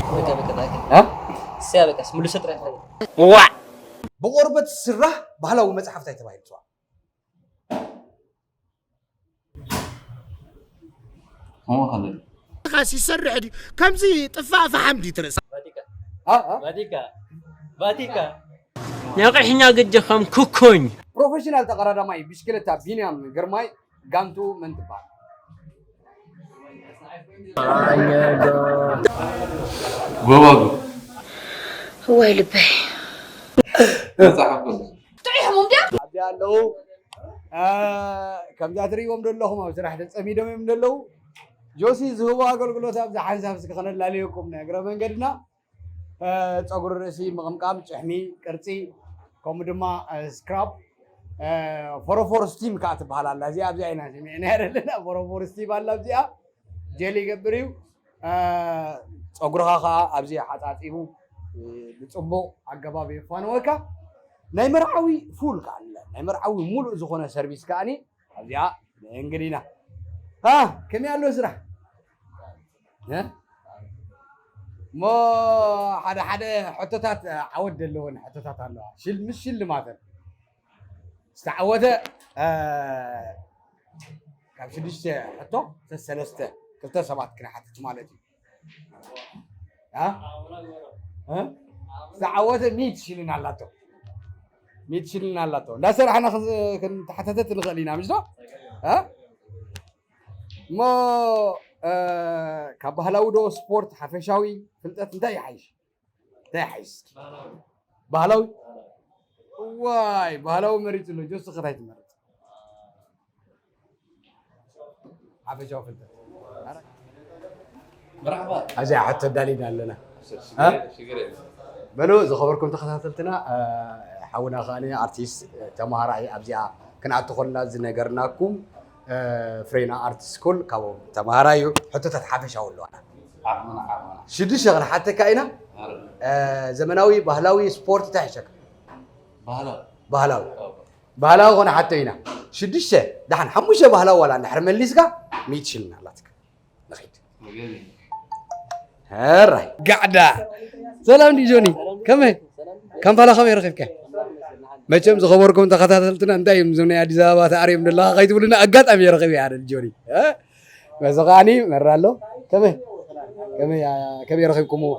በቃ፣ በቃ፣ በቃ። እ? እስያ፣ በቃ፣ ምልሶ ጥራሕ። ዋ! ብቆርበት ዝስራሕ ባህላዊ መጽሓፍ እንታይ ተባሂሉ ይጽዋዕ? ከምኡ ከለል። ኻስ ይሰርሕ ድዩ? ከምዚ ጥፋእ ፈሓም ድዩ ትርእሳ? ቫቲካ። አ? አ? ቫቲካ። ቫቲካ። ነቕሕኛ ግጀ ከም ክኮኝ። ፕሮፌሽናል ተቐዳዳማይ ብሽክለታ ቢንያም ግርማይ ጋንቱ መን ትበሃል? ጎባጉብ። እዋይ ልበይ። መጽሓፍ ቅዱስ። ጥዑይ ሕሙም ድያ? ኣብዚ ኣለዉ። አ፣ ከምዛ ትርእይዎም ዘለኹም ኣብ ስራሕ ተጸሚዶም እዮም ዘለዉ። ጆሲ ዝህቦ ኣገልግሎት ኣብዚ ሓንሳብ እስኪ ከነላልየኩም ናይ እግረ መንገድና። እ፣ ጸጉሪ ርእሲ ምቕምቃም፣ ጭሕሚ፣ ቅርጺ፣ ከምኡ ድማ፣ እ፣ ስክራብ፣ እ፣ ፎሮፎር ስቲም ከኣ ትበሃል ኣላ። እዚኣ ኣብዚኣ ኢና ሰሚዕናያ ዘለና። ፎሮፎር ስቲም ኣላ ኣብዚኣ። ጀል ይገብር እዩ። እ፣ ጸጉርኻ ከኣ ኣብዚ ሓጻጺቡ፣ እ፣ ብጽቡቕ ኣገባብ የፋንወካ። ናይ መርዓዊ ፉል ከኣ ኣለ። ናይ መርዓዊ ሙሉእ ዝኾነ ሰርቪስ ከኣኒ ኣብዚኣ ንእንግድ ኢና። አ፣ ከመይ ኣሎ ስራሕ? እ? እሞ ሓደ ሓደ ሕቶታት ዓወት ዘለወን ሕቶታት ኣለዋ። ሽል-፣ ምስ ሽልማተን። ዝተዓወተ፣ እ፣ ካብ ሽዱሽተ ሕቶ፣ ሰለስተ፣ ክልተ ሰባት ክንሓትት ማለት እዩ። እ? እ? ዝተዓወተ ሚእቲ ሽልን ኣላቶ። ሚእቲ ሽልን ኣላቶ። እንዳሰራሕና ክን-፣ ክንተሓታተት ንኽእል ኢና፣ ምሽ ዶ? እ? እሞ፣ እ፣ ካብ ባህላዊ ዶ ስፖርት ሓፈሻዊ ፍልጠት እንታይ ይሓይሽ? እንታይ ይሓይሽ? ባህላዊ። ዋይ፣ ባህላዊ መሪጹ ኣሎ። ጆስ፣ ኸ እንታይ ትመርጽ? ሓፈሻዊ ፍልጠት። መርሓባ። ኣዚኣ ሕቶ ኣዳሊና ኣለና። ሽግር እ? የለን፣ ሽግር የለን። በሉ፣ ዝኸበርኩም ተኸታተልትና፣ እ፣ ሓውና ከኣ ኣርቲስት፣ እ፣ ተማሃራይ ኣብዚኣ ክንኣቱ ከለና ዝነገርናኩም፣ እ፣ ፍሬና ኣርት ስኩል ካብኦም ተማሃራይ እዩ። ሕቶታት ሓፈሻዊ ኣለዋና። ዓቕምና፣ ዓቕምና። ሽዱሽተ ክንሓተካ ኢና። ኣረ። እ፣ ዘመናዊ፣ ባህላዊ፣ ስፖርት እንታይ ይሕሸካ? ባህላዊ። ባህላዊ። ኣዎ። ባህላዊ ኮነ ሓቶ ኢና። ሽዱሽተ፣ ደሓን ሓሙሽተ ባህላዊ ዋላ እንድሕር መሊስካ፣ ሚእቲ ሽልማት ኣላትካ። ንኺድ። መገቢ። ሕራይ። ጋዕዳ። ሰላም ድዩ ጆኒ? ከመይ? ካምፓላ ከመይ ረኺብካ? መቸም ዝኸበርኩም ተኸታተልትና እንታይ እዮም እዞም ናይ ኣዲስ ኣበባ ተኣርዮም ዘለኻ ከይትብሉና ኣጋጣሚ ረኺበ እየ ኣነ ጆኒ። እ? በዚ ከዓኒ መራ ኣሎ። ከመይ? ከመይ፣ ከመይ ረኺብኩምዎ?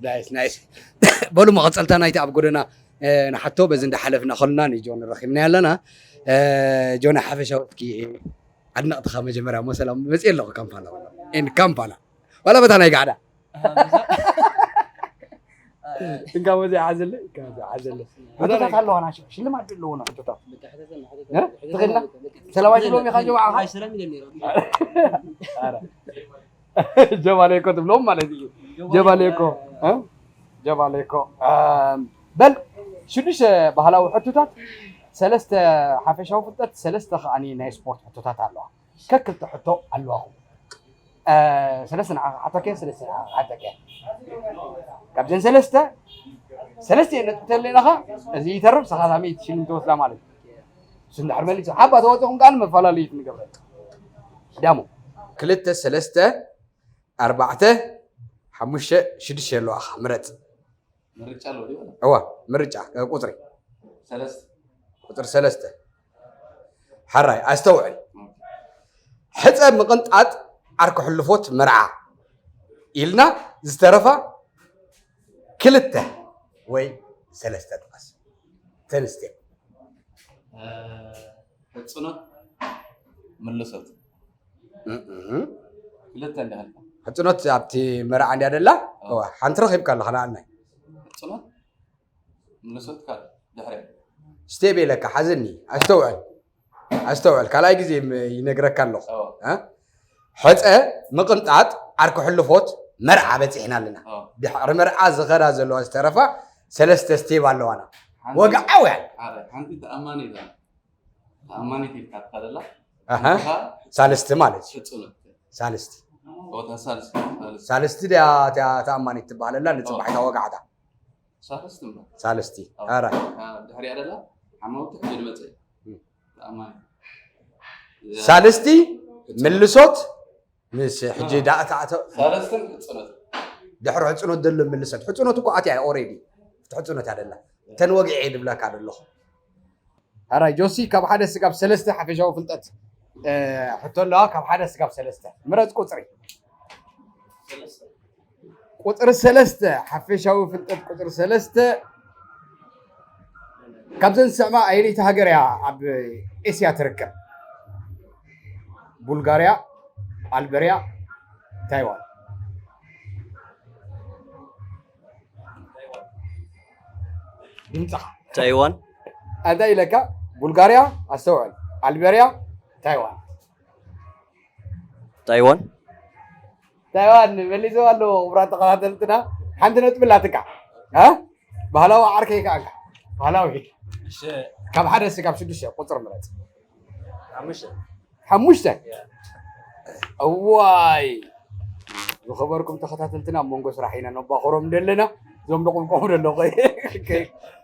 ናይስ፣ ናይስ። በሉ መቐጸልታ ናይቲ ኣብ ጎደና፣ እ፣ ንሓቶ በዚ እንዳሓለፍና ከሉና ንጆን ረኺብና ኣለና። እ፣ ጆን ሓፈሻዊ እስኪ ኣድነቕትኻ መጀመርያ እሞ ሰላም መጽእ ኣለኹ ካምፓላ ወላ። ኤን ካምፓላ። ዋላ በታ ናይ ጋዕዳ። እንካ መዚ ሓዘለ፣ እንካ መዚ ሓዘለ። ሕቶታት ኣለዋና፣ ሽ-፣ ሽልማት ኣለዎና ሕቶታት። እ? ትኽእልና? ሰላም ኣይትብሎም ኢኻ ጀማዓ? ኣይ፣ ሰላም ኢለ ነይረ። ኧረ። ጀባሌኮ ትብሎም ማለት እዩ። ጀባሌኮ፣ እ? ጀባሌኮ። ኣም፣ በል፣ ሽዱሽተ ባህላዊ ሕቶታት፣ ሰለስተ ሓፈሻዊ ፍልጠት፣ ሰለስተ ከኣኒ ናይ ስፖርት ሕቶታት ኣለዋ። ከክልተ ሕቶ ኣለዋኹም። እ፣ ሰለስተ ንዓኻ ክሓተካ፣ ሰለስተ ንዓኻ ክሓተካ። ካብዘን ሰለስተ፣ ሰለስተ ነጥቢ ተለናኻ፣ እዚ ይተርፍ፣ ንስኻ እታ ሚእቲ ሽልም ትወስዳ ማለት እዩ። እሱ እንድሕር መሊሱ፣ ሓባ ተወፂኹም ከኣ መፈላለዪት ንገብረሉ። ዳሞ። ክልተ፣ ሰለስተ፣ ኣርባዕተ፣ ሓሙሽተ፣ ሽዱሽተ ኣለዋኻ፣ ምረፅ። ምርጫ ኣለዎ ድዩ? እዋ፣ ምርጫ፣ እ፣ ቁፅሪ። ሰለስተ። ቁፅሪ ሰለስተ። ሕራይ፣ ኣስተውዕል። ኦኬ። ሕፀ ምቕንጣጥ ዓርኪ ሕልፎት መርዓ ኢልና ዝተረፋ ክልተ ወይ ሰለስተ ጥቀስ። ተን ስቴፕ። እ፣ ሕፅኖት ምልሶት። እም፣ እም። ክልተ እንዲያ ሃልካ። ሕፅኖት ኣብቲ መርዓ እንዲያ ደላ? ኣዎ። እዋ፣ ሓንቲ ረኺብካ ኣለኻ ንኣናይ። ሕፅኖት ምልሶት ካል ድሕሪ። ስቴፕ ኢለካ ሓዘኒ። ኣስተውዕል። ኣስተውዕል። ካልኣይ ግዜ ም-፣ ይነግረካ ኣለኹ። ኣዎ። እ? ሕፀ ምቕንጣጥ ዓርኪ ሕልፎት መርዓ በፂሕና ኣለና። ኣዎ። ድሕሪ መርዓ ዝኸዳ ዘለዋ ዝተረፋ ሰለስተ ስቴፕ ኣለዋና። ሓንቲ ወግዓውያን። ሓደ፣ ሓንቲ ተኣማኒት እያ። ተኣማኒት ኢልካ ትኸደላ። ኣሃ። ሓንቲ ሳልስቲ ማለት እዩ። ሕፅኖት። ሳልስቲ። ኦ፣ እታ ሳልስቲ፣ ሳልስቲ። ሳልስቲ ድያ እታ ተኣማኒት ትበሃለላ ንፅባሒታ ኣዎ። ወግዓታ። ሳልስቲ እምበር። ሳልስቲ። ኣዎ። ኣራይ። እታ ድሕሪኣ ደላ ሓማውቲ ሕጂ ንመፅእ። እም። ሳልስቲ ምልሶት ምስ ሕጂ ዳእታ ኣተ-፣ ሳልስትን ሕጽኖት። ድሕሪ ሕጽኖት ዘሎ ምልሶት። ሕጽኖት እኮ ኣትያ ኦሬዲ። እቲ ሕጽኖት ኣደላ። እተን ወግዒ እየ ድብለካ ዘለኹ። ኣራይ ጆሲ፣ ካብ ሓደ ስጋብ ሰለስተ ሓፈሻዊ ፍልጠት፣ እ፣ ሕቶ ኣለዋ። ካብ ሓደ ስጋብ ሰለስተ። ምረጽ ቁጽሪ። ቁጽሪ ሰለስተ፣ ሓፈሻዊ ፍልጠት ቁጽሪ ሰለስተ። ካብዘን ዝስዕማ ኣየነይቲ ሃገር እያ ኣብ ኤስያ ትርከብ? ቡልጋርያ፣ ኣልበርያ፣ ታይዋን። ድምፅኻ። ታይዋን። እንታይ ኢለካ? ቡልጋርያ፣ ኣስተውዕል። ኣልበርያ፣ ታይዋን። ታይዋን። ታይዋን መሊስዋ ኣለዎ። ክቡራት ተኸታተልትና፣ ሓንቲ ነጥቢ ኣላትካ። እ? ባህላዊ ዓርከይ ከኣ እንካ። ባህላዊ። እሺ። ካብ ሓደ እስካብ ሽዱሽተ ቁጽሪ ምረጽ። ሓሙሽተ። ሓሙሽተ? ያ። እዋይ። ዝኸበርኩም ተኸታተልትና፣ ኣብ መንጎ ስራሕ ኢና ነባኽሮም ዘለና። እዞም ደቑም ቆሙ ደለዉ።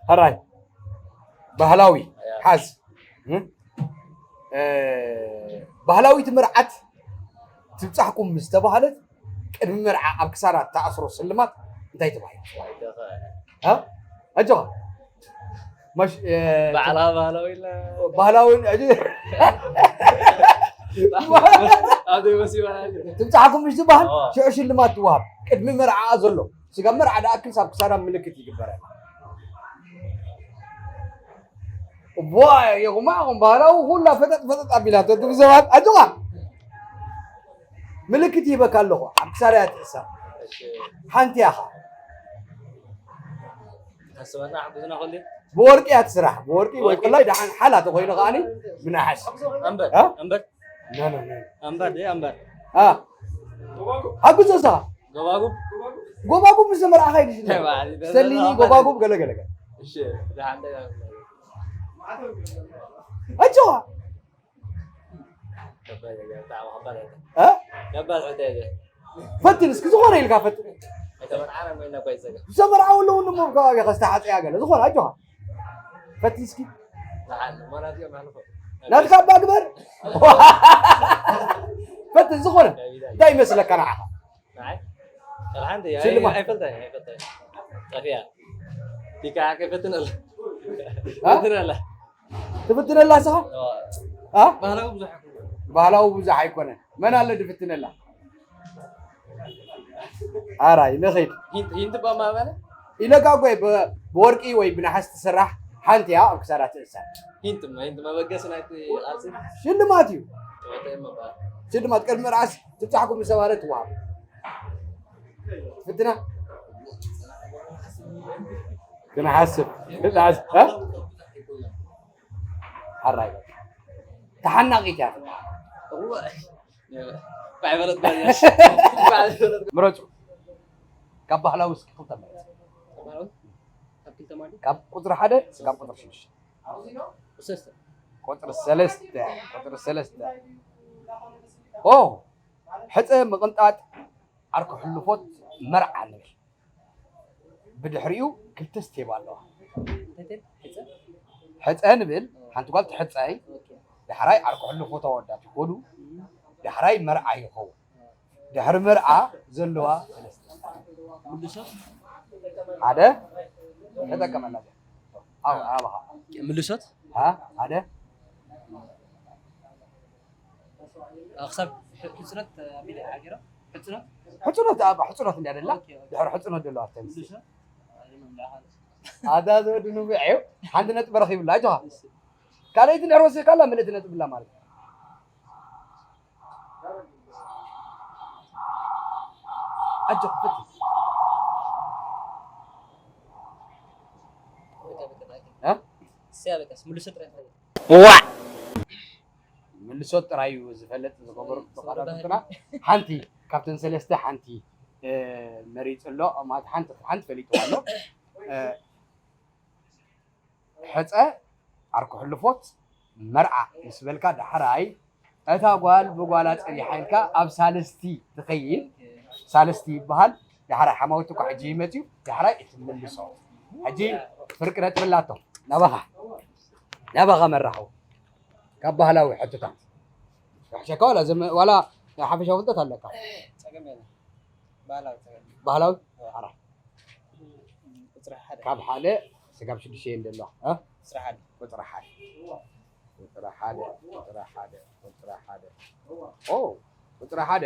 ሕራይ። ባህላዊ። ያ። ሓዝ። እ? እ፣ ባህላዊት መርዓት ትብጻሕኩም ምስ ተባህለት፣ ቅድሚ መርዓ ኣብ ክሳዳ እትኣስሮ ስልማት እንታይ ተባሂሉ? ኣይተኸ-፣ እ? ኣጆኻ። ማሽ-፣ እ፣ ባዕላ ባህላዊ ኢልና። ባህላዊ፣ ኣጆ-፣ ኣብ ዘይመሲ ይበሃል። ትብጻሕኩም ምስ ዝበሃል፣ ኦ። ሽዑ ሽልማት ትወሃብ። ቅድሚ መርዓኣ ዘሎ ስጋብ መርዓ ደኣ ክሳብ ክሳዳ ምልክት ይግበረላ። እዋ፣ የኹማ፣ ኣኹም ባህላዊ ኩላ ፈጠጥ ፈጠጥ ኣቢላቶ፣ እትም ሰባት፣ ኣጆኻ። ምልክት ይህበካ ኣለኹ፣ ኣብ ክሳዳ እያ ትእሰር። ሓንቲ እያ ኸዓ። ሓስበና፣ ሓግዝና ኩሉ። ብወርቂ እያ ትስራሕ፣ ብወርቂ ወይ ብወርቂ። ብላይ ደሓን ሓላ ተኾይኑ ከዓኒ ብነሓስ። ኣምበር፣ እ? ኣምበር። ኖ፣ ኖ፣ ኖ። ኣምበር፣ እ፣ ኣምበር። እ። ሓግዞ እሳ። ጎባጉብ። ጎባጉብ ምስ ዘመርዓኻ እዩ ዝሽለ። ተባዕል፣ ስተሊኒ ተባዕል። ጎባጉብ ገለ ገለ ገለ። እሺ፣ ደሓን ደጋ። ኣጆኻ። ከባድ እያ፣ ብጣዕሚ ከባድ እያ። እ? ከባድ ሕቶ እያ። ፈትን እስኪ ዝኾነ ኢልካ ፈትን። ኣይተመርዓና ኮይና እኳ ይጸገም። ዝተመርዓው ኣለዉ እሞ ኣብ ከባቢኻ ዝተሓጸያ ገለ ዝኾነ ኣጆኻ። ፈትን እስኪ። ደሓን፣ እሞ ናትኦም ኣሕልፎ። ናትካ እባ ግበር። ፈትን ዝኾነ። እንታይ ይመስለካ ንዓኻ? ንዓይ? ጥራሕ እንተ ሽልማት። ኣይ-፣ ኣይፈልጠን፣ ኣይፈልጠን። ጠፊኣ። ቲካ ከይፈትን ኣላ። እ? ፈትን ኣላ። ትፍትነላ ንስኻ? ኦ። እ? ባህላዊ ብዙሕ ኣይኮነን። ባህላዊ ብዙሕ ኣይኮነን። መን ኣሎ ዝፍትነላ? ኣራይ፣ ንኸይድ። ሂንት፣ ሂንት እባ ማበለ? ኢለካ እኮ እየ፣ ብ-፣ ብወርቂ ወይ ብነሓስ ትስራሕ ሓንቲ እያ፣ ኣብ ክሳዳ ትእሰር። ሂንት እማ፣ ሂንት መበገሲ ናይቲ ቃልሲ። ሽልማት እዩ። ጨወታ እየ መባል። ሽልማት ቅድሚ ርኣስ ትብጻሕኩም ምስ ተባህለ ትወሃብ። ፍትና። ክንሓስብ። ክንሓስብ። እ? ሓራይ በቃ። ተሓናቒት እያ ትበሃል። እዋይ። ባዕበለት ባያሽ። ባዕበለት። ምረጹ። ካብ ባህላዊ እስኪ ክልተ ምረጽ። ባህላዊ? ካብ ክልተ ማለት? ካብ ቁጽሪ ሓደ እስካብ ቁጽሪ ሽዱሽተ። ሰለስተ። ቁጽሪ ሰለስተ፣ ቁጽሪ ሰለስተ። ኦ፣ ሕጸ ምቕንጣጥ ዓርኪ ሕሉፎት መርዓ ንብል። ብድሕሪኡ ክልተ ስቴፕ ኣለዋ። እንታይ ትብል? ሕጸ? ሕጸ ንብል፣ ሓንቲ ጓል ትሕጸይ፣ ኦኬ። ዳሕራይ ዓርኪ ሕሉፎት ኣወዳት ይኾኑ፣ እም። ዳሕራይ መርዓ ይኸውን። ድሕሪ መርዓ ዘለዋ ሰለስተ። ምልሶት? ሓደ ተጠቀመላ። ኣው፣ ኣባኻ። ምልሶት? ሃ? ሓደ? ክሳብ ሕ-፣ ሕጽኖት ኣቢለ ሃገራ? ሕጽኖት? ሕጽኖት፣ ኣብ ሕጽኖት እንድያ ደላ። ኦኬ፣ ኦኬ። ድሕሪ ሕጽኖት ዘለዋ ኣስተምሲ። ምልሶት? ኣታ ዘወዲ ንጉዕ እዩ። ሓንቲ ነጥቢ ረኺብላ፣ ኣጆኻ። እሺ። ካልኣይቲ እንድሕር ወሲኽካላ፣ ምልእቲ ነጥቢ ብላ ማለት እዩ። ኣጆኻ፣ ፈትን። እ? ዋዕ! ምልሶት ጥራይ እዩ ዝፈልጥ ዝገበሩ ተቐዳደምትና። ሓንቲ ካብተን ሰለስተ ሓንቲ፣ እ፣ መሪጹ ኣሎ። ማለት ሓንቲ፣ ሓንቲ ፈሊጥዋ ኣሎ። እ፣ ሕጸ ዓርኩ ሕልፎት መርዓ ምስ በልካ ዳሕራይ እታ ጓል ብጓላ ጸኒሓ ኢልካ ኣብ ሳልስቲ ትኸይድ። ሳልስቲ ይበሃል። ዳሕራይ ሓማውቲ እኳ ሕጂ ይመጽዩ። ዳሕራይ እትምልሶ። ሕጂ ፍርቂ ነጥቢ ኣላቶ። ናባኻ። ናባኻ መራኸቡ። ካብ ባህላዊ ሕቶታት። ክሕሸካ ዋላ ዘመ-፣ ዋላ ሓፈሻዊ ፍልጠት ኣለካ? ጸገም የለን። ባህላዊ ጸገም። ባህላዊ? ኣዎ። ሓራ። ቁጽሪ ሓደ። ካብ ሓደ ስጋብ ሽዱሽተ እየን ዘለዋ። እ? ቁጽሪ ሓደ። ቁጽሪ ሓደ። ቁጽሪ ሓደ፣ ቁጽሪ ሓደ፣ ቁጽሪ ሓደ። ኦ፣ ቁጽሪ ሓደ።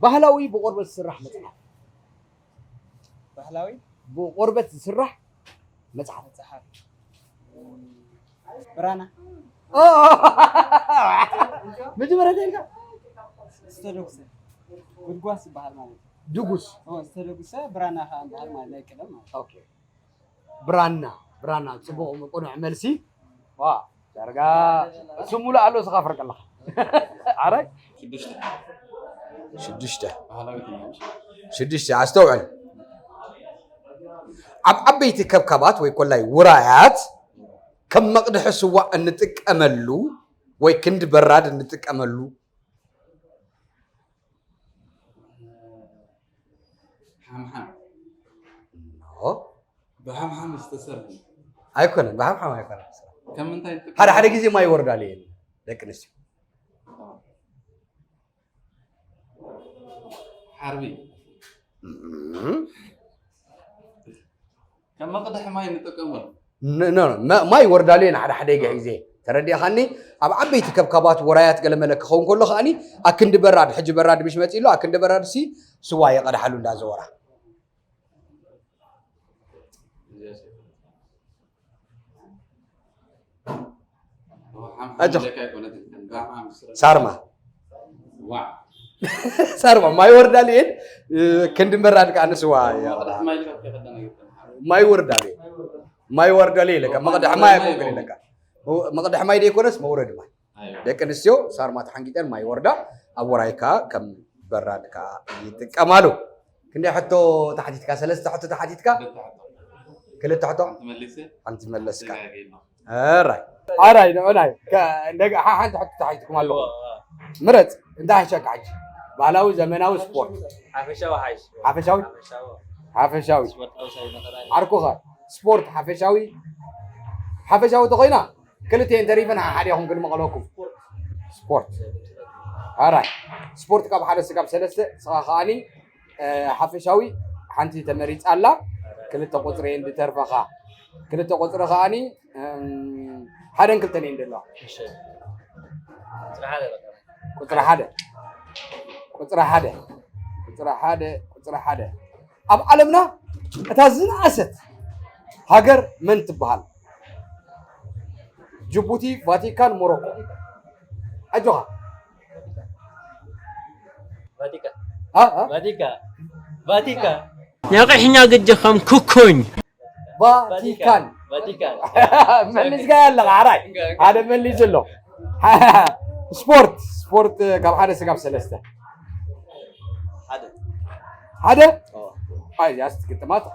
ባህላዊ ብቆርበት ዝስራሕ መጽሓፍ። ባህላዊ? ብቆርበት ዝስራሕ መጽሓፍ። መጽሓፍ። ብራና። ኦ! መጀመርያ እንታይ ኢልካ? ዝተደጉሰ። ጉድጓስ ዝበሃል ማለት እዩ። ድጉስ። ኦ፣ ዝተደጉሰ ብራና ከኣ ዝበሃል ማለት ናይ ቀደም ማለት እዩ። ኦኬ። ብራና፣ ብራና፣ ጽቡቕ ቅኑዕ መልሲ። ዋ፣ ዳርጋ ስም ሙሉእ ኣሎ፣ እስኻ ፍርቂ ኣለኻ። ዓራይ? ሽዱሽተ። ሽዱሽተ። ባህላዊ ትንሽ። ሽዱሽተ፣ ኣስተውዕል። ኣብ ዓበይቲ ከብካባት ወይ ኮላይ ውራያት ከም መቕድሒ ስዋ እንጥቀመሉ ወይ ክንዲ በራድ እንጥቀመሉ ሓምሓም። ኖ። ብሓምሓም ዝተሰርሐ። ኣይኮነን፣ ብሓምሓም ኣይኮነን። ካብ ምንታይ ንጥቀም? ሓደ ሓደ ግዜ ማይ ይወርዳሉ እየን ደቂ ኣንስትዮ። ሓርቢ። እም። ከም መቕድሒ ማይ ንጥቀመሉ። ን-፣ ኖ፣ ኖ፣ መ-፣ ማይ ይወርዳሉ እየን ሓደ ሓደ ግዜ። ተረዲእኻኒ? ኣብ ዓበይቲ ከብካባት ወራያት ገለመለ ክኸውን ከሎ ከኣኒ ኣክንዲ በራድ፣ ሕጂ በራድ ምሽ መጺእ ኣሎ፣ ኣክንዲ በራድ ሲ ስዋ የቐድሓሉ እንዳዘወራ። ኣጆኻ። ሳርማ። ሳርማ፣ ማይ ወርዳሉ እየን፣ ክንዲ በራድ ከኣ ንስዋ እያ። ማይ ወርዳሉ እየን። ማይ ወርዳሉ ኢለካ፣ መቕድሒ ማይ ኣይኮንኩን ኢለካ። መቕድሒ ማይ ደይኮነስ መውረዲ ማይ። ደቂ ኣንስትዮ ሳርማ ተሓንጊጠን ማይ ወርዳ ኣብ ወራይ ከኣ ከም በራድ ከኣ ይጥቀማሉ። ክንደይ ሕቶ ተሓቲትካ? ሰለስተ ሕቶ ተሓቲትካ? ክልተ ሕቶ? ሓንቲ መሊሰ። ሓንቲ መለስካ። ኣራይ። ኣራይ፣ ንዑናይ። ከ-፣ እንደገ-፣ ሓ-፣ ሓንቲ ሕቶ ተሓቲትኩም ኣለኹም። ምረጽ፣ እንታይ ይሕሸካ ሕጂ? ባህላዊ፣ ዘመናዊ፣ ስፖርት? ሓፈሻዊ ሓይሽ። ሓፈሻዊ? ሓፈሻዊ። ሓፈሻዊ። ስፖርት ተወሳኺ ነገር ኣለ። ዓርኩኻ፣ ስፖርት ሓፈሻዊ? ሓፈሻዊ ተኾይና፣ ክልቲኤን ተሪፈን ሓሓደ ኢኹም ክንመቐለኩም። ስፖርት። ኣራይ። ስፖርት ካብ ሓደ ስጋብ ሰለስተ፣ ንስኻ ከኣኒ፣ እ፣ ሓፈሻዊ ሓንቲ ተመሪጻ ኣላ። ክልተ ቁጽሪ እየን ዝተርፋኻ። ክልተ ቁጽሪ ከኣኒ፣ እም፣ ሓደን ክልተን እየን ዘለዋ። እሺ። ቁጽሪ ሓደ በቃ። ቁጽሪ ሓደ። ቁጽሪ ሓደ። ቁጽሪ ሓደ። ቁጽሪ ሓደ። ኣብ ዓለምና እታ ዝነኣሰት ሃገር መን ትበሃል? ጅቡቲ፣ ቫቲካን፣ ሞሮኮ። ኣጆኻ። ቫቲካን። አ? አ? ቫቲካን። ቫቲካን። ነቒሕና ግዲ ከም ኩኩኝ። ቫቲካን። ቫቲካን። መሊስካ ኣለኻ፣ ዓራይ። ሓደ መሊሱ ኣሎ። ስፖርት፣ ስፖርት ካብ ሓደ ስጋብ ሰለስተ። ሓደ። ሓደ? ኣዎ። ኣይ፣ ያስት ግጥማት።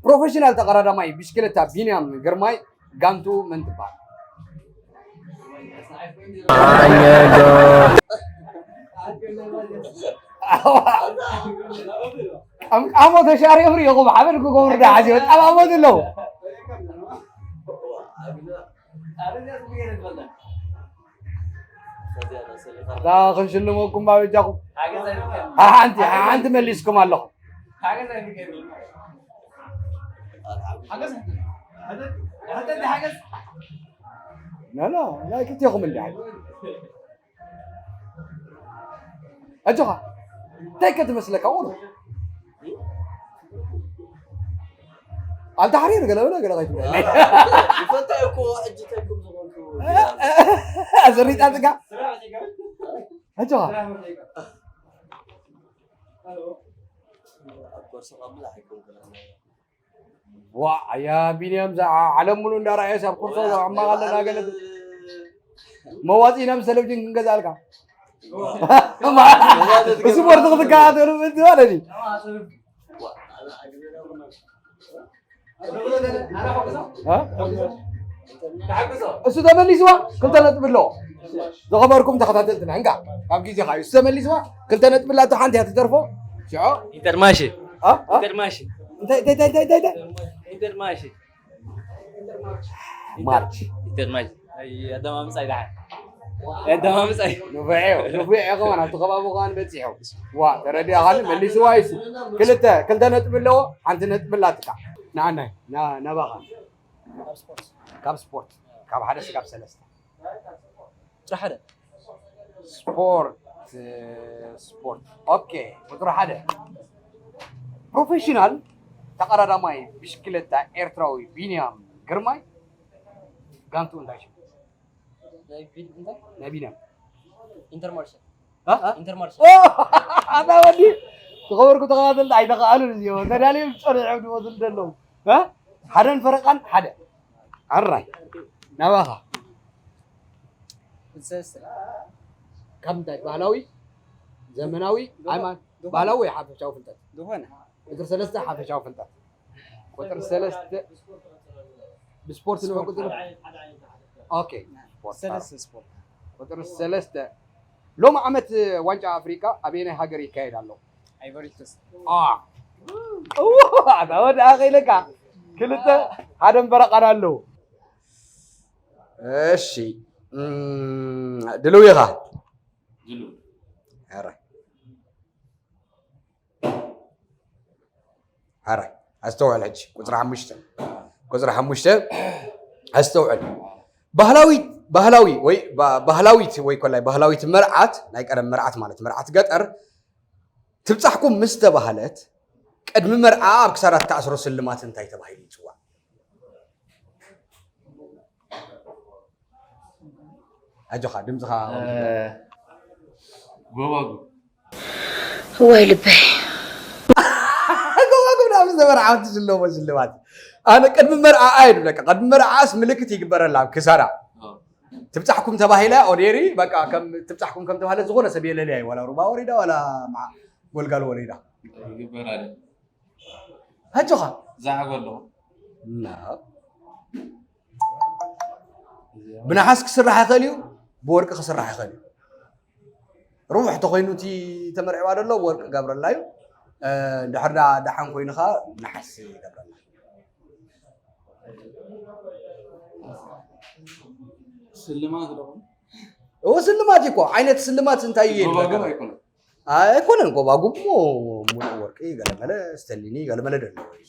ፕሮፌሽናል ተቐዳዳማይ ብሽክለታ ቢንያም ግርማይ ጋንቱ መን ትበሃል? ኣኘዶ። ቀምቃሞ ተሻሪኦም ሪኢኹም ሓበን ክገብሩ ዳ ሓዚ ጠማሞት ኣለዉ። እታ ክንሽልመኩም ባበጃኹም። ሓንቲ፣ ሓንቲ መሊስኩም ኣለኹም። ኖ፣ ኖ፣ ናይ ክልቴኹም እንዲ ሓቂ። ኣጆኻ፣ እንታይ ከ ትመስለካ? ቁሩብ ኣልተሓሪር ገለ በለ ገለ ከይትብለኒ። ይፈልጦ እኮ ሕጂ እንታይ ከም ዝኾንኩ። ኣዝሪጣ ጥጋ። ኣጆኻ። ኣብ ኮርሶ ቀብላ ኣይኮንኩን። ዋ፣ ኣያ ቢንያም፣ እዛ ዓ-፣ ዓለም ሙሉ እንዳረኣየ፣ ሳብ ኮርሶ ዓማቕ ኣለና ገለ። መዋጽኢና ምስ ተለቪዥን ክንገዝኣልካ። ስፖርት ክትከታተሉ ምእንቲ ማለት እዩ። እ? እሱ ተመሊስዋ፣ ክልተ ነጥቢ ኣለዎ። ዝኸበርኩም ተኸታተልትና፣ እንካ፣ ካብ ግዜኻ እዩ። እሱ ተመሊስዋ፣ ክልተ ነጥቢ ኣላቶ፣ ሓንቲ እያ ትተርፎ። ሽዖ? ኢንተርማሽ። እ? እ? ኢንተርማሽ። እንታይ፣ እንታይ፣ እንታይ፣ እንታይ፣ እንታይ? ኢንተርማሽ። ማርች። ኢንተርማጅ ኣደማምፃይ ደሓን ኣደማምፃይ ንፉዕ እዩ። ንፉዕ እዩ። ከማን ኣብቲ ከባቢ ከማን በፂሑ። ዋ ተረዲኣ ካል መሊስዋ ይሱ። ክልተ ክልተ ነጥቢ ኣለዎ። ሓንቲ ነጥቢ ኣላትካ። ንዓናይ ናባኻ። ካብ ስፖርት ካብ ሓደ ስጋብ ሰለስተ ጥራሕ ሓደ ስፖርት ስፖርት ኦኬ። ቁፅሪ ሓደ ፕሮፌሽናል ተቐዳዳማይ ብሽክለታ ኤርትራዊ ቢንያም ግርማይ ጋንቱ እንታይ ሽሙ? ናይ ቢንያም ኢንተርማርሻል ኣታ ወዲ ዝኸበርኩ ተኸታተልቲ ኣይተኸኣሉን እዚኦም ተዳልዮም ዝፀንሑ ድወስዱ ዘለዉ ሓደን ፈረቃን ሓደ ኣራይ ናባኻ ካብ እንታይ ባህላዊ ዘመናዊ ሃይማኖት ባህላዊ ወይ ሓፈሻዊ ፍልጠት ዝኾነ ቁፅሪ ሰለስተ ሓፈሻዊ ፍልጠት ቁፅሪ ሰለስተ ብስፖርት ንዑ ቁፅሪ ኦኬ ሰለስተ ስፖርት ቁፅሪ ሰለስተ ሎም ዓመት ዋንጫ ኣፍሪካ ኣበየናይ ሃገር ይካየድ ኣሎ? ኣይቨሪኮስ ኣታ ወደ ኣኸይለካ ክልተ ሓደ ምበረቃን ኣለዉ። እሺ ድልው ኢኻ? ሕራይ ኣስተውዕል ሕጂ ቁፅሪ ሓሙሽተ ቁፅሪ ሓሙሽተ ኣስተውዕል ባህላዊት ባህላዊ ወይ ባህላዊት ወይ ኮላይ ባህላዊት መርዓት ናይ ቀደም መርዓት ማለት መርዓት ገጠር ትብፃሕኩም ምስ ተባህለት ቅድሚ መርዓ ኣብ ክሳዳ ትተኣስሮ ስልማት እንታይ ተባሂሉ ይፅዋዕ? ኣጆኻ ድምፅኻ ጎባጉብ እዋይ ልበይ ጎባጉብ ናብ ዝተመርዓወቲ ዝለዎ ሽልማት ኣነ ቅድሚ መርዓኣ ይብለካ ቅድሚ መርዓኣስ ምልክት ይግበረላ ኣብ ክሳዳ ትብፃሕኩም ተባሂላ ኦዴሪ በቃ ትብፃሕኩም ከም ተባህለ ዝኾነ ሰብ የለልያ እዩ ዋላ ሩባ ወሪዳ ዋላ ጎልጋል ወሪዳ ኣጆኻ ዛዕጎ ኣለኹ ብነሓስ ክስራሕ ይኽእል እዩ ብወርቂ ክስራሕ ይኽእል እዩ ርቡሕ ተኮይኑ እቲ ተመርዕዋ ዘሎ ወርቂ ገብረላ እዩ ድሕር ደሓን ኮይኑ ከዓ ነሓስ ይገብረላ ስልማት ዶ እዎ ስልማት እኮ ዓይነት ስልማት እንታይ እዩ ጎባጎብ ኣይኮነን ኣይኮነን ጎባጉብ ሙሉእ ወርቂ ገለመለ ስተሊኒ ገለመለ ደለዎ እዩ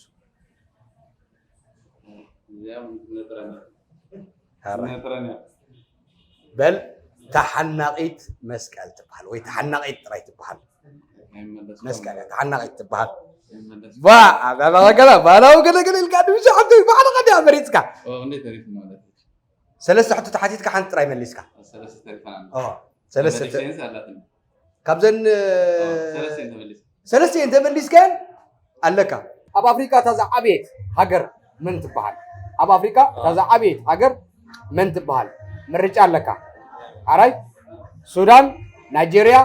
እዚኣ ነጥረና ኧረ ነጥረና በል ተሓናቂት መስቀል ትበሃል ወይ ተሓናቂት ጥራይ ትበሃል መስቀል እያ ተሓናቂት ትበሃል ባ ኣዛዛ ገለ ባህላዊ ገለገለ ኢልካ ድምሻ ሓንቲ ባዕልካ ዲያ መሪፅካ እንዴት ተሪፍ ማለት ሰለስተ ሕቶ ተሓቲትካ ሓንቲ ጥራይ መሊስካ ሰለስተ ተሪፈና ኦ፣ ሰለስተ ሴንስ ኣላትን ካብዘን ሰለስተ ተመሊስ ሰለስተ እየን ተመሊስካን ኣለካ ኣብ ኣፍሪካ እታ ዝዓበየት ሃገር መን ትበሃል ኣብ ኣፍሪካ እታ ዝዓበየት ሃገር መን ትበሃል ምርጫ ኣለካ ኣራይ ሱዳን ናይጄርያ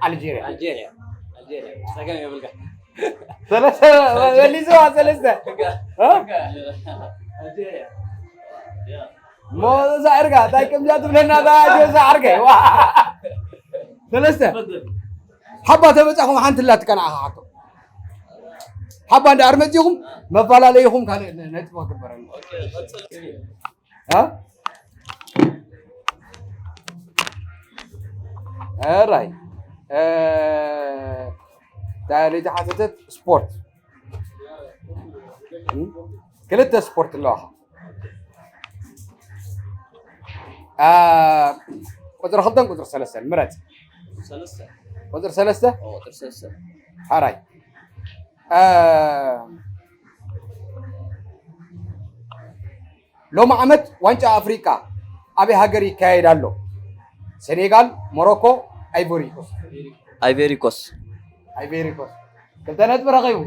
ኣልጄርያ ኣልጄርያ ኣልጄርያ ጸገም የብልካ ሰለስተ መሊስዋ ሰለስተ እ? ኣልጄርያ እሞ እዛ ዕርጋ እንታይ ከምዚኣ ትብለና እዛ ጆዛ ዕርገ ሰለስተ ሓባ ተበፃኹም ሓንቲ ላትካ ንዓኻ ሓቶ ሓባ እንዳ ኣርመፂኹም መፈላለይኹም ካልእ ነጥቢ ክግበረሉ ራይ ታሪቲ ሓተተት ስፖርት ክልተ ስፖርት ኣለዋኻ ቁፅሪ ክልተን ቁፅሪ ሰለስተን ምረፅ ሰለስተ ቁፅሪ ሰለስተ ኦ፣ ቁፅሪ ሰለስተ ሓራይ ሎሚ ዓመት ዋንጫ ኣፍሪቃ ኣበይ ሃገር ይካየድ ኣሎ? ሴኔጋል፣ ሞሮኮ፣ ኣይቮሪ ኮስት። ኣይቬሪኮስ ኣይቬሪኮስ ክልተ ነጥቢ ረኺቡ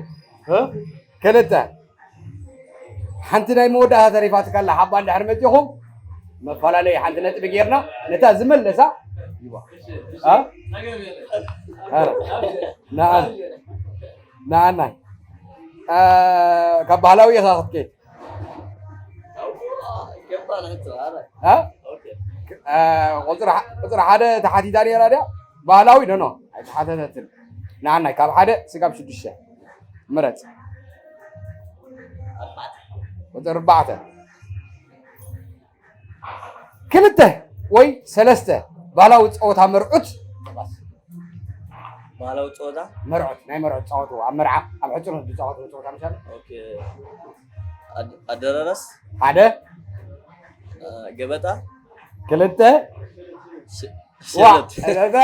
እ? ክልተ ሓንቲ ናይ መወዳእታ ተሪፋትካ ኣላ ሓባ እንድሕር መፂኹም መፈላለዩ ሓንቲ ነጥቢ ጌርና ነታ ዝመለሳ ይዋ እ? ኧረ፣ ንኣን- ንኣናይ እ፣ ካብ ባህላዊ ኢኻ ክትከይድ እ? እ፣ ቁፅሪ ሓ- ቁፅሪ ሓደ ተሓቲታ ነራ ድያ ባህላዊ ዶ ኖ ኣይተሓተተትን ንዓናይ ካብ ሓደ ስጋብ ሽዱሽተ ምረፅ ቁፅሪ ኣርባዕተ ክልተ ወይ ሰለስተ ባህላዊ ጸወታ መርዑት። ባህላዊ ጸወታ መርዑት ናይ መርዑት ጸወቱ ኣብ መርዓ ኣብ ሕጽኖት ዝጻወቱ ጸወታ ምሳሌ ኦኬ። ኣድ- ኣደራራስ ሓደ አ፣ ገበጣ ክልተ ሽ- ዋ ሽርጥ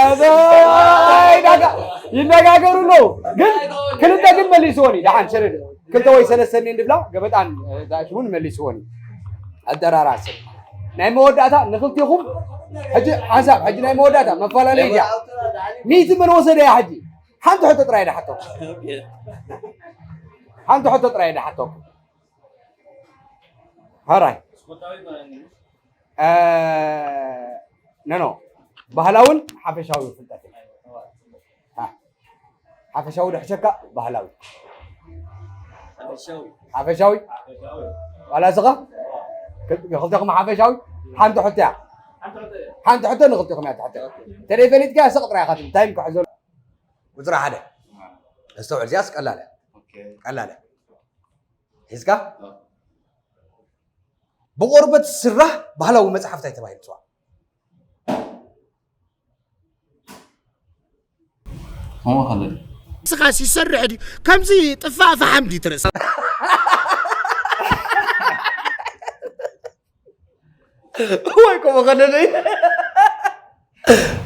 ይነጋገሩ ኣለዉ። ግን ክልተ ግን መልስዎን እዩ። ደሓን ሸረድ ክልተ ወይ ሰለስተ እኔ እንድብላ ገበጣን ዳሽሙን መልስዎን እዩ። ኣደራራስ ናይ መወዳእታ ንክልቲኹም ሕጂ ሓንሳብ ሕጂ ናይ መወዳእታ መፈላለይ እያ። ሚእቲ መን ወሰደ እያ ሕጂ ሓንቲ ሕቶ ጥራይ ደሓቶ ሓንቲ ሕቶ ጥራይ ደሓቶ ሃራይ ኖ ኖ ባህላውን ሓፈሻዊ ፍልጠት ሓፈሻዊ ድሕሸካ ባህላዊ ሓፈሻዊ ዋላ ስኻ ክልተኹም ሓፈሻዊ ሓንቲ ሕቶ እያ ሓንቲ ሕቶ ንክልተኹም እያ ትሕቶ ተለይ ፈሊጥካ ስቕ ጥራይ ኢኻ ትብል ታይም ክሕዘሉ ቁፅሪ ሓደ ኣስተውዕል እዚኣስ ቀላል እያ ቀላል እያ ሒዝካ ብቆርበት ዝስራሕ ባህላዊ መፅሓፍ እንታይ ተባሂሉ ይፅዋዕ ንስኻስ ይሰርሕ ድዩ ከምዚ ጥፋእ ፈሓም ድዩ ትርእስ ወይ ከምኡ ከለለይ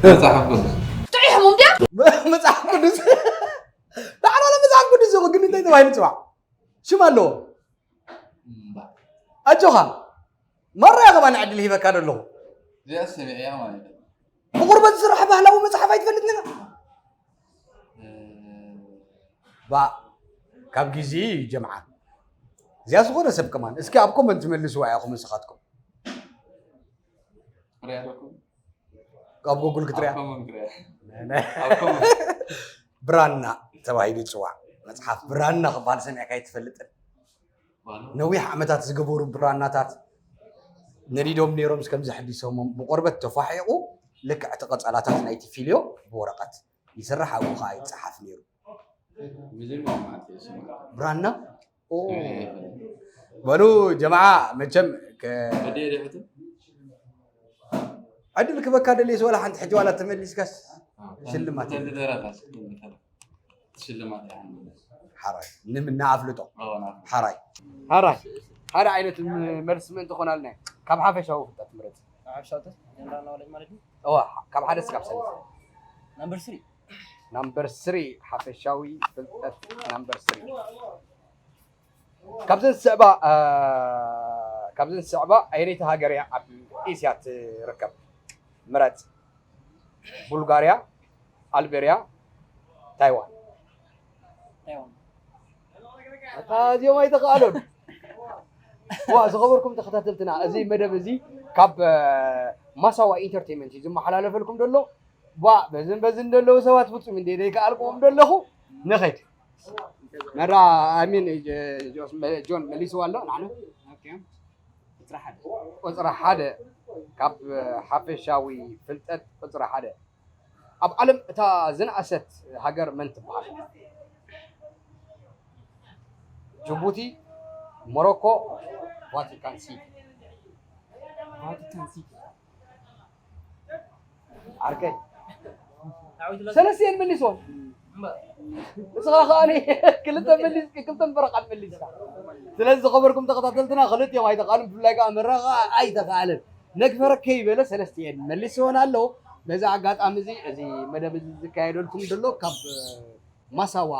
መፅሓፍ ቅዱስ ጥዑይ ሕሙም ድያ መፅሓፍ ቅዱስ ዳዕላለ መፅሓፍ ቅዱስ ይኹ ግን እንታይ ተባሂሉ ይፅዋዕ ሽም ኣለዎ ኣጆኻ ማራ እያ ከማን ዕድል ሂበካ ዘለኹ እዚኣ ሰሚዐያ ማለት እዩ ብቁርበት ዝስራሕ ባህላዊ መፅሓፍ ኣይትፈልጥን ኢኻ ባ ካብ ግዜ ጀምዓ እዚኣ ዝኾነ ሰብ ከማን እስኪ ኣብ ኮመንት መልስዋ ኢኹም ንስኻትኩም ሪያ ኣለኩም ኣብ ጎጉል ክትሪያ ኮመንት ሪያ ብራና ተባሂሉ ይፅዋዕ መፅሓፍ ብራና ክበሃል ሰሚዕካ ኣይትፈልጥን ነዊሕ ዓመታት ዝገበሩ ብራናታት ነዲዶም ነይሮም እስከም ዘሕዲሶሞም ብቆርበት ተፋሒቑ ልክዕ እቲ ቀፃላታት ናይቲ ፊልዮ ብወረቐት ይስራሕ ኣብኡ ከዓ ይፀሓፍ ነይሩ ብራና በሉ ጀምዓ መቸም ዕድል ክበካ ደልየ ዝወላ ሓንቲ ሕጂ ዋላ ተመሊስካስ ሽልማት ሽልማት ሓራይ ንምና ኣፍልጦ ሓራይ ሓራይ ሓደ ዓይነት መልሲ ምእንቲ ኮናልና ካብ ሓፈሻዊ ፍልጠት ምረፅ ሓፈሻዊ ጀነራል ናውለጅ ማለት እዩ እዋ ካብ ሓደ ስካብ ሰለስተ ናምበር ስሪ ናምበር ስሪ ሓፈሻዊ ፍልጠት ናምበር ስሪ ካብዘን ዝስዕባ ካብዘን ዝስዕባ ኣየነይቲ ሃገር እያ ኣብ ኤስያ ትርከብ ምረፅ ቡልጋርያ ኣልቤርያ ታይዋን ታይዋን ኣታ እዚኦም ኣይተኽኣሎን ዋ ዝኸበርኩም ተኸታተልትና እዚ መደብ እዚ ካብ ማሳዋ ኢንተርቴንመንት እዩ ዝመሓላለፈልኩም ዘሎ ዋ በዝን በዝን ዘለዉ ሰባት ፍፁም እንደ ዘይከኣልኩም ዘለኹ ንኸድ መራ ኣሚን ጆን መሊስዋ ኣሎ ንዓና ቁፅሪ ሓደ ካብ ሓፈሻዊ ፍልጠት ቁፅሪ ሓደ ኣብ ዓለም እታ ዝነኣሰት ሃገር መን ትበሃል ጅቡቲ ሞሮኮ ቫቲካን ሲቲ ቫቲካን ሲቲ ዓርከይ ሰለስቲኤን መሊስዎም ንስኻ ከዓ ክልተ መሊስ ክልተ ፈረቃት መሊስካ ስለዚ ዝኸበርኩም ተኸታተልትና ክልቲኦም ኣይተኽኣልን ብፍላይ ከዓ መረኻ ኣይተኽኣልን ነግፈረከ ይበለ ሰለስቲኤን መሊስዎን ኣለዉ በዚ ኣጋጣሚ እዚ እዚ መደብ እዚ ዝካየደልኩም ዘሎ ካብ ማሳዋ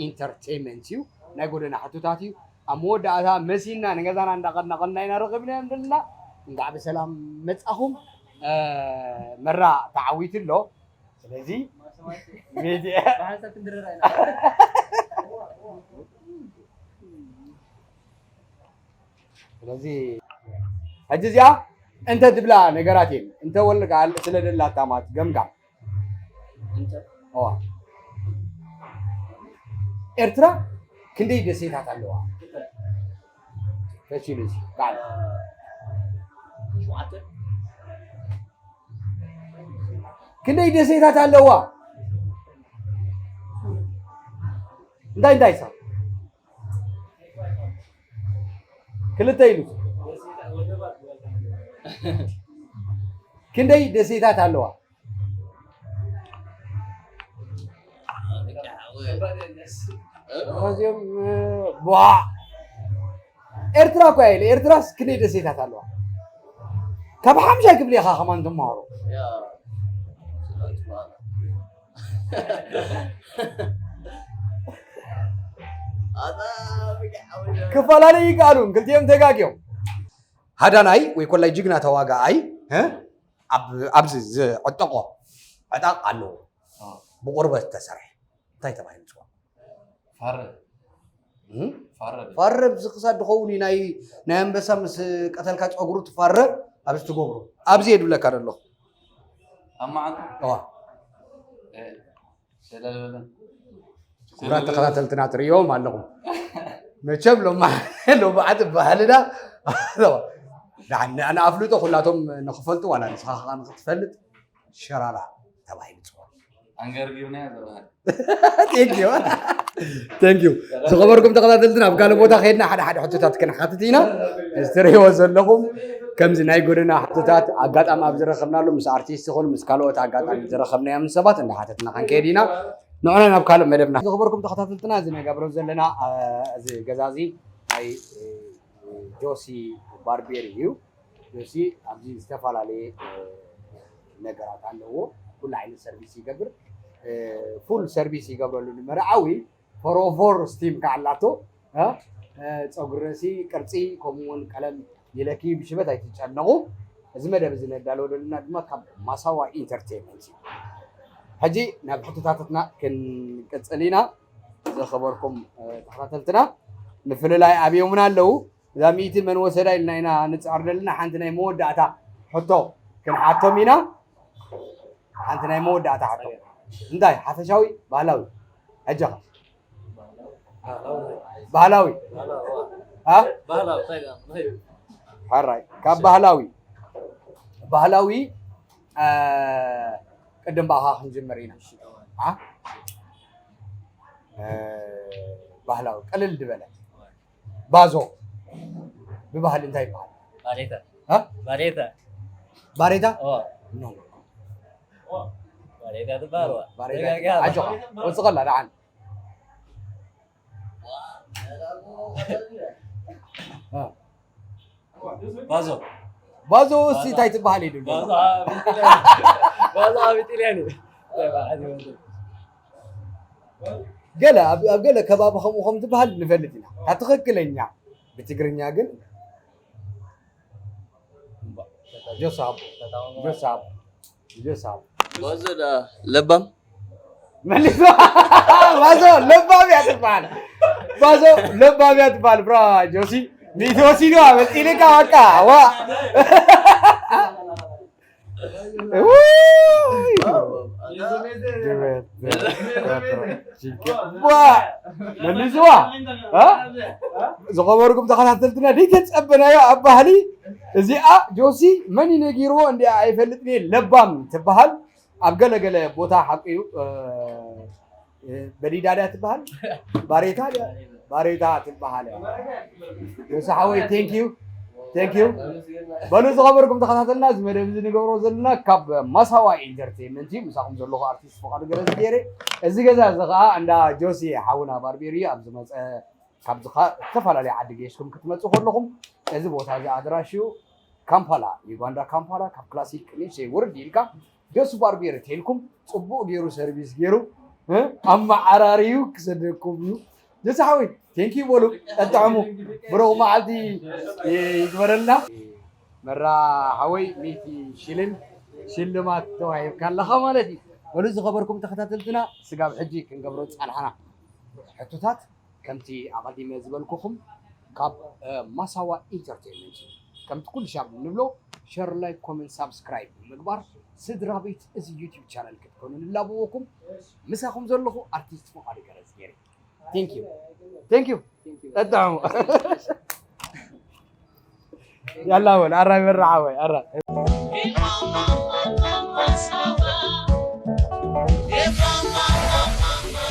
ኢንተርቴንመንት እዩ ናይ ጎደና ሕቶታት እዩ ኣብ መወዳእታ መሲና ንገዛና እንዳቐድና ቀና ኢና ረኺብናዮም ዘለና እንካዕ ብሰላም መፃኹም መራ ተዓዊቱ ኣሎ ስለዚ ሚድያ ስለዚ ሕጂ እዚኣ እንተ ድብላ ነገራት እየን እንተ ወልቃ ስለ ደላታ ማለት ገምጋም ኤርትራ ክንደይ ደሴታት ኣለዋ ፈሲሉ በዓል ክንደይ ደሴታት ኣለዋ እንታይ እንታይ ሰብ ክልተ ኢሉ ክንደይ ደሴታት ኣለዋ? እዚኦም ቧ ኤርትራ እኮ ኢለ። ኤርትራስ ክንደይ ደሴታት ኣለዋ? ካብ ሓምሻይ ክፍሊ ኢኻ ከማን ትመሃሮ። ክፈላለዩ ይከኣሉን ክልቲኦም ተጋግዮም። ሃዳናይ ወይ ኮላይ ጅግና ተዋጋኣይ ኣብዚ ዝዕጠቆ ዕጣቕ ኣለዎ። ብቆርበት ዝተሰርሐ እንታይ ተባሂሉ ይፅዋዕ? ፋረ። ፋረ። ፋረ ብዝክሳድ ድኸውን እዩ። ናይ ናይ ኣንበሳ ምስ ቀተልካ ፀጉሩ ትፋረ ኣብዚ ትገብሮ። ኣብዚ የድብለካ ደለኹ። ኣብ መዓንጣ? እዋ። ክቡራት ተኸታተልትና ትርእዮም ኣለኹም። መቸም ሎማ ሎማዓት ባህልና ንኣፍልጦ ኩላቶም ንክፈልጡ ዋላ ንስኻ ከዓ ንክትፈልጥ ሸራራ ተባሂሉ ይፅዋዕ። ኣንገርጊርና ዝበሃል። Thank you። ዝኸበርኩም ተኸታተልትና ኣብ ካልእ ቦታ ከይድና ሓደ ሓደ ሕቶታት ክንሓትት ኢና። እዚ ትርእይዎ ዘለኹም ከምዚ ናይ ጎደና ሕቶታት ኣጋጣሚ ኣብ ዝረኸብናሉ ምስ ኣርቲስት ይኹን ምስ ካልኦት ኣጋጣሚ ዝረኸብናዮም ሰባት እንዳሓተትና ክንከይድ ኢና። ንዑና ናብ ካልእ መደብና። ዝኸበርኩም ተኸታተልትና እዚ ነገብሮ ዘለና እዚ ገዛ እዚ ናይ ጆሲ ባርቤር እዩ። ጆሲ ኣብዚ ዝተፈላለየ ነገራት ኣለዎ። ኩሉ ዓይነት ሰርቪስ ይገብር። ፉል ሰርቪስ ይገብረሉ ንመርዓዊ ፎሮፎር ስቲም ከዓ ኣላቶ። ጸጉሪ ርእሲ ቅርጺ ከምኡውን ቀለም ይለኪ ብሽበት ኣይትጨነቑ። እዚ መደብ እዚ ነዳለወ ዘለና ድማ ካብ ማሳዋ ኢንተርቴንመንት እዩ። ሕጂ ናብ ሕቶታትና ክንቅጽል ኢና። ዝኸበርኩም ተኸታተልትና ምፍልላይ ኣብዮምና ኣለዉ። እዛ ሚእቲ መን ወሰዳ ኢልና ኢና ንፅዕር ዘለና ሓንቲ ናይ መወዳእታ ሕቶ ክንሓቶም ኢና። ሓንቲ ናይ መወዳእታ ሕቶ እንታይ ሓፈሻዊ ባህላዊ? ሕጂ ኸ ባህላዊ አ? ሕራይ ካብ ባህላዊ ባህላዊ ቅድም ብኣኻ ክንጅምር ኢና። ባህላዊ ቅልል ዝበለ ባዞ ብባህሊ እንታይ ይበሃል? ባሬታ። እ? ባሬታ። ባሬታ? ኖ። ባሬታ ትበሃል። ባሬታ። ኣጆኻ ወፅቐላ ደሓን። ባዞ። ባዞ እስቲ እንታይ ትበሃል ኢሉ ኣሎ? ባዞ ኣብ ኢጣልያን እዩ። ገለ ኣብ ገለ ከባቢ ከምኡ ከም ትበሃል ንፈልጥ ኢና። እታ ትኽክለኛ ብትግርኛ ግን ጆሳብ ጆሳብ ጆሳብ ባዞ ዳ ለባም መሊሱ። ባዞ ለባም እያ ትበሃል። ባዞ ለባም እያ ትበሃል። ብራ ጆሲ ሚእቲ ወሲድዋ መፂልካ በቃ ዋ መሊስዋ። ዝኸበርኩም ተኸታተልትና ደይተፀበናዮ ኣብ ባህሊ እዚኣ ጆሲ መን ነጊርዎ እንዲኣ ኣይፈልጥን እየ። ለባም ትበሃል ኣብ ገለገለ ቦታ ሓቂ እዩ። በዲዳ ድያ ትበሃል? ባሬታ ድያ? ባሬታ ትበሃል። ዮሲ ሓወይ thank you thank you። በሉ ዝኸበርኩም ተኸታተልና እዚ መደብ እዚ ንገብሮ ዘለና ካብ ማሳዋ ኢንተርቴንመንት እዩ። ምሳኹም ዘለኹ ኣርቲስት ፍቓዱ ገረዝጌሬ። እዚ ገዛ እዚ ከዓ እንዳ ጆሲ ሓውና ባርቤር እዩ። ኣብ ዝመፀ ካብዚ ከዓ ዝተፈላለዩ ዓዲ ገይሽኩም ክትመፁ ከለኹም እዚ ቦታ እዚ ኣድራሽኡ ካምፓላ ዩጋንዳ ካምፓላ ካብ ክላሲክ ቅኒሸይ ውርድ ኢልካ ጆሲ ባርቤር ተልኩም ፅቡቅ ገይሩ ሰርቪስ ገይሩ ኣመዓራርዩ ክሰደኩም እዩ። ጆሲ ሓወይ thank you በሉ ጠጥዕሙ ብሩኽ መዓልቲ ይግበረልና። መራ ሓወይ ሚእቲ ሽልን ሽልማት ተዋሂብካ ኣለኻ ማለት እዩ። በሉ ዝኸበርኩም ተኸታተልትና ስጋብ ሕጂ ክንገብሮ ዝጸናሕና ሕቶታት ከምቲ ኣቐዲመ ዝበልኩኹም ካብ ማሳዋ ኢንተርቴንመንት እዩ። ከምቲ ኩሉ ሻብ እንብሎ ሸር ላይክ ኮመንት ሳብስክራይብ ብምግባር ስድራ ቤት እዚ ዩቲዩብ ቻነል ክትኮኑ ንላበወኩም። ምሳኹም ዘለኹ ኣርቲስት ፍቓዱ ገረዝጌሬ። Thank you thank you። ጠጥዕሙ ያላ በል ኣራይ መራሓወይ ኣራ